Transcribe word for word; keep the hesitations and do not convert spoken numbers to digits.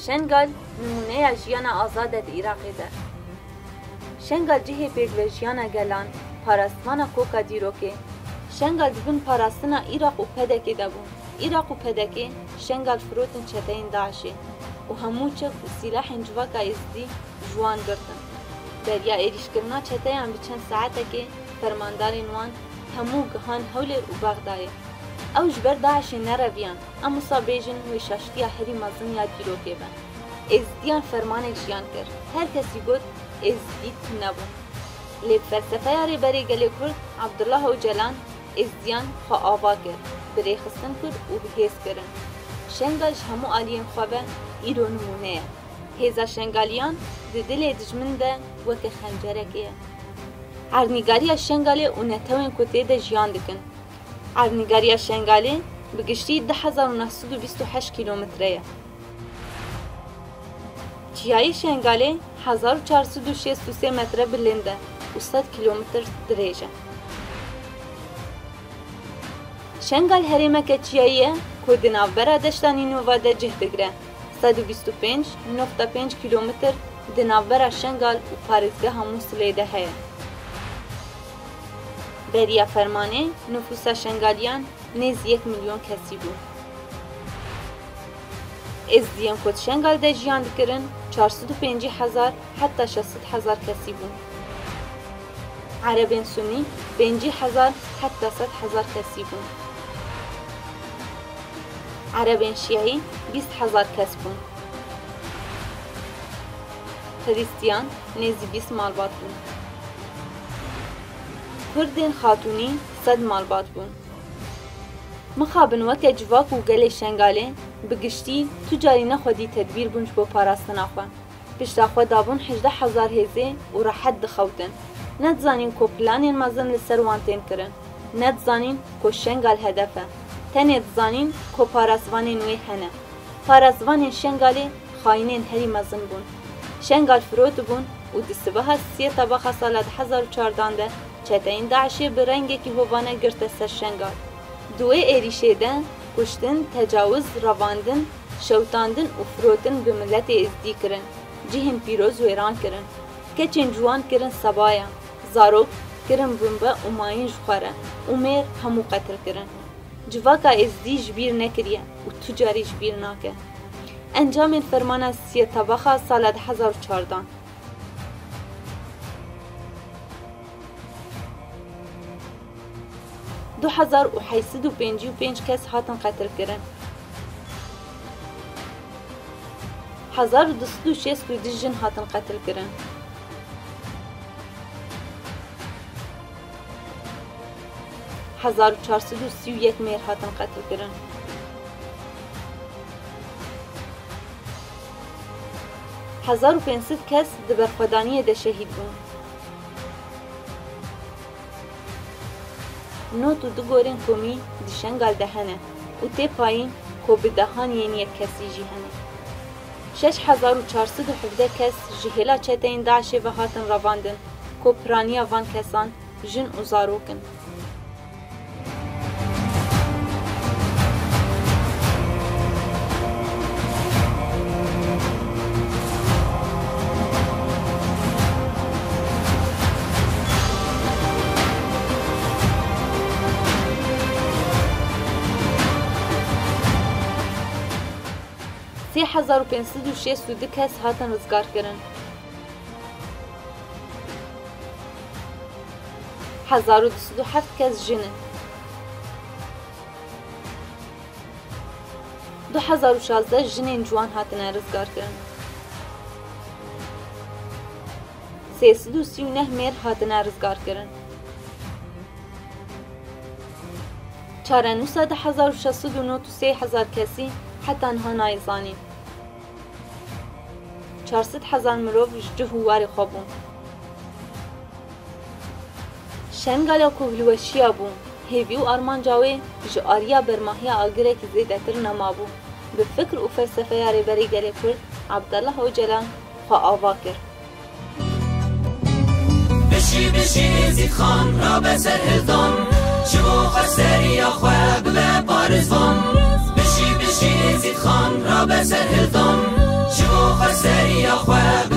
Şengal nimûneya jiyana azad e di Iraqê de. Şengal cihê pêk ve jiyana gelan, parastvana koka dîrokê. Şengal di bin parastina Iraq û P D K'ê de bûn. Iraq û P D K'ê Şengal firotin çeteyên DAIŞ'ê û hemû çek û sîlahên civaka Êzidî ji wan girtin. Beriya êrîşkirina çeteyan bi çend saetekê fermandarên wan hemû gihan Hewlêr û Bexdayê. Ew ji ber DAIŞ'ê nereviyan, em wisa bêjin wê şaştiya herî mezin ya dîrokê be. Êzidiyan fermanek jiyan kir. Her kesî got, Êzidî tune bûn. Lê bi felsefeya Rêberê Gelê Kurd Abdullah Ocalan Êzidiyan xwe ava kir, bi rêxistin kir û bi hêz kirin. Şengal ji hemû aliyên xwe ve îro nimûne ye. Hêza Şengaliyan di dilê dijmin de weke xencerekê ye. Erdnîgariya Şengalê û netewên ku tê de jiyan dikin. Erdnîgariya Şengalê bi giştî du hezar û neh sed û bîst û heşt kîlometre ye. Çiyayê Şengalê hezar û çar sed û şêst û sê metre bilind e û sed kîlometr dirêj e. Şengal herêmeke çiyayî ye ku di navbera deşta Nînova de cih digire. Sed û bîst û pênc nokta pênc kîlometr di navbera Şengal û parêzgeha Mûsilê de heye. Beriya fermanê nifûsa Şengaliyan nêz yek milyon kesî bû. Êzidiyên ku di Şengal de jiyan dikirin çar sed û pêncî hezar heta şeş sed hezar kesî bûn. Erebên Sunî pêncî hezar heta sed hezar kesî bûn. Erebên Şîî bîst hezar kes bûn. Xiristiyan nêzî bîst malbat bûn. Kurdên Xatûnî sed malbat bûn. Mixabin weke civak û gelê Şengalê bi giştî tu carî nexwedî tedbîr bûn ji bo parastina xwe. Pişta xwe dabûn hejdeh hezar hêzê û rehet dixewtin. Nedizanîn ku planên mezin li ser wan tên kirin. Nedizanîn ku Şengal hedef e. Tenê dizanîn ku parasvanên wê hene. Parasvanên Şengalê xayînên herî mezin bûn. Şengal firotibûn û di sibeha siyê tebaxa sala du hezar û çardan de çeteyên DAIŞ'ê bi rengekî hovane girte ser Şengal. Di wê êrîşê de kuştin, tecawiz, revandin, şewitandin û firotin bi miletê Êzidî kirin. Cihên pîroz wêran kirin. Keçên ciwan kirin sebaya. Zarok kirin bimbe û mayîn ji xwe re û mêr hemû qetil kirin. Civaka Êzidî ji bîr nekiriye û tu carî ji bîr nake. Encamên fermana siyê tebaxa sala du hezar û çardan. Du hezar û heyt sed û pêncî û pênc kes hatin qetilkirin. Hezar û du sed û şêst û du jin hatin qetilkirin. Hezar û çar sed û sî û yek mêr hatin qetilkirin. Hezar û pênc sed kes di berxwedaniyê de şehîd bûn. Not û du gorên komî di Şengal de hene û tê payîn ku bi dehan yên yekkesî jî hene. Şeş hezar û çar sed û hevdeh kes ji hêla çeteyên DAIŞ'ê ve hatin revandin ku piraniya van kesan jin û zarok in. Sê hezar û pênc sed û şêst û du kes hatin rizgarkirin. Hezar û du sed û heft kes jin in. Du hezar û şazdeh jinên ciwan hatine rizgarkirin. Sê sed û sî û neh mêr hatine rizgarkirin. Çarenûsa du hezar û şeş sed û nod û sê hezar kesî heta niha nayê zanîn. Çar sed hezar mirov ji cih û warê xwe bûn. Şengala ku hilweşiya bû, hêvî û armanca wê ji ariya bermahiya agirekî zêdetir nemabû. Bi fikr û felsefeya Rêberê Gelê Kurd Abdullah Ocalan xwe ava kir. Bijî, bijî Êzîd Xan, rabe ser hildan. Ji bo xweseriya xwe bibe parêzvan. Bijî, bijî Êzîd Xan, rabe ser hildan. Xwe